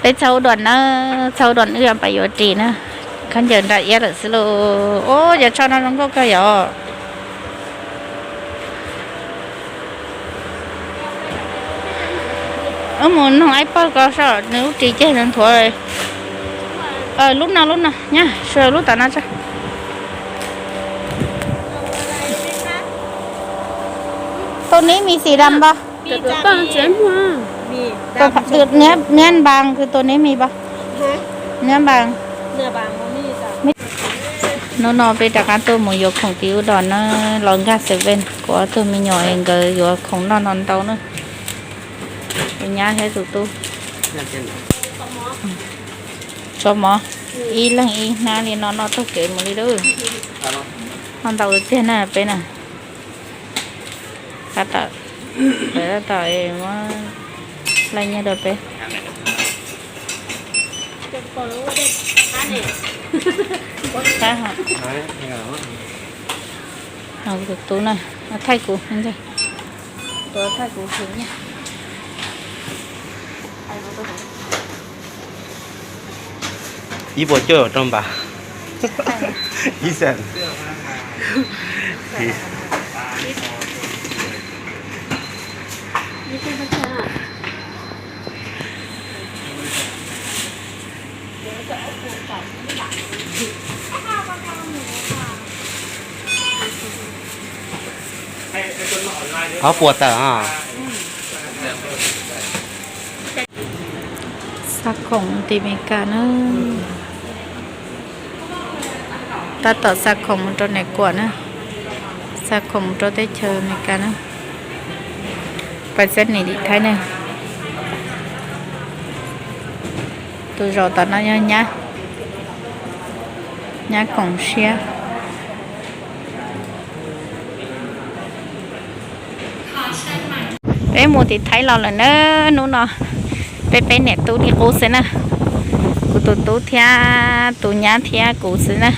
Peb txog ub dua na, txog ub dua wb pais yuav ris na. Khaub ncaws nra iab lawm xwb lauj. Ub, cov tsho no zoo nkauj kawg yom. Wb mus noog Aib Pog ko saib nws lub ris ceg nthuav. Lub no, lub no nyab, sua lub tom no tso. Tus neb mis xim dam npog. Niab npag kws tus neb mis pog. Niab npag. Hnub no peb rov qab tuaj mus yuav khoom tim ub dua na, los nkag seven, kuv ob tug me nyuam es nkawd yuav khoom noj no ntau na. Tus nyab thiab tus tub. Tshuav mov, ib leeg ib hnab li no noj taug kev mus li lauj. Noj ntau tiag na peb na. Tab tom, tab tom muab laij nyiaj rau peb. Tus tub na, thaij kuv, thaij kuv. Ib puas cuaj caum rau npas. Ib xees. Ob puas tawm os. Xa khoom tim Amelikas na. Tab tom xa khoom mus rau Niam Kuam na. Xa khoom mus rau teb chaws Amelikas na. Pais xab nim tim Thaib na. Tus zaum tom no yog nyab, nyab koom siab. Peb mus tim Thaib los lawm na, hnub no peb peb niam tub li qub xwb na. Kuv tus tub thiab tus nyab thiab kuv xwb na.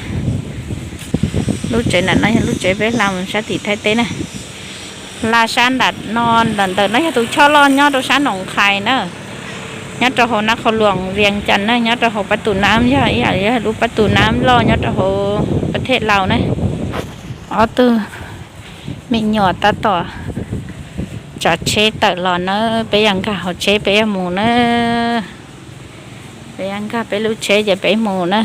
Lub tsev ntawm no yog lub tsev peb hla mus sab tim Thaib teb na. Hla sab nram no, ntawm ntawm no yog tus choj loj nyob rau sab Noom Qhais na. Nyob rau hauv Nab Qhau Luam, Vias Cas na, nyob rau hauv pab tus nab, yog ib yam li lub pab tus nab loj nyob rau hauv pab thej Laus na. Ob tug me nyuam tab tom tsav tsheb tawm los na, peb yuav nkag hauv tsheb peb yuav mus na. Peb yuav nkag peb lub tsheb ces peb mus na.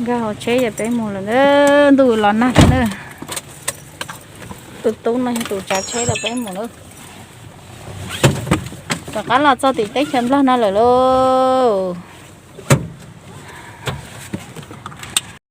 Nkag hauv tsheb ces peb mus lawm na, ntuj los nag thiab na. Tus tub no yog tus tsav tsheb rau peb mus na. Rov qab los txog tim teb chaws Nplog no lawm lauj.